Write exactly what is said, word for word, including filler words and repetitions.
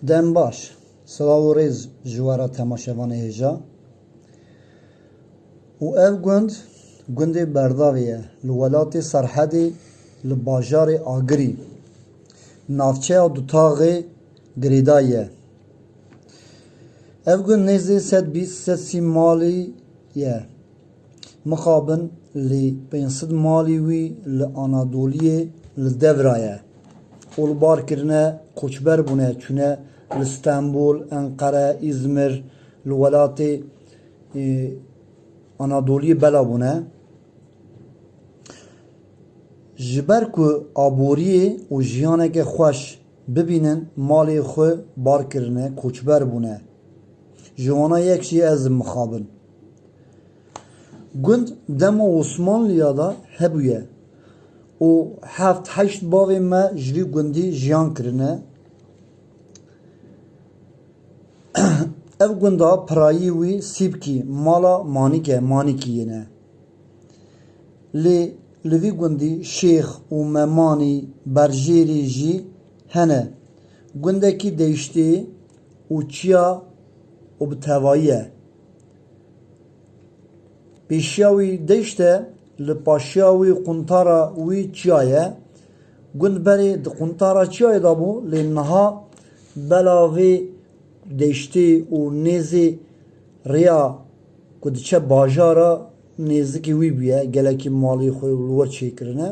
Dem baş, silav û rêz ji we re temaşevanê hêja. Û ev gund, gundê Berdavê ye, li welatê Serhedê, li bajarê Agirî, navçeya Dutaxê girêdayî ye. Ev gund nêzê sed bîst sed sî malî ye. Mixabin lê pênc sed malî wî li Anadoliyê li devra ye û li bar kirine, koçber bûne, çûne li Stenbol, Enqere, Îzmir, li welatê, e, Anadoliyê bela bûne. Ji ber ku aboriyê û jiyaneke xweş bibînin, malê xwe bar kirine, koçber bûne. Ji wana yek jî ez im mixabin. Gund dema Osmanliya de hebûye û heft heşt bavên me ji vî gundî jiyan kirine. Ev gunda pirayî wî Sîbkî, mala Manîk e, Manîkiyê ne. Lê li vî gundî şêx û memanî, berjêrî jî hene. Gundekî deştê û çiya û bi tevayî ye. Pêşiya wî deşt e, li paşiya wî quntara wî çiya ye. Gund berê di quntara çiyayê de bû, lê niha bela vê deştê û nêzê rêya ku diçe bajara nêzikî wî bûye, gelekî malê xwe li wir çêkirine.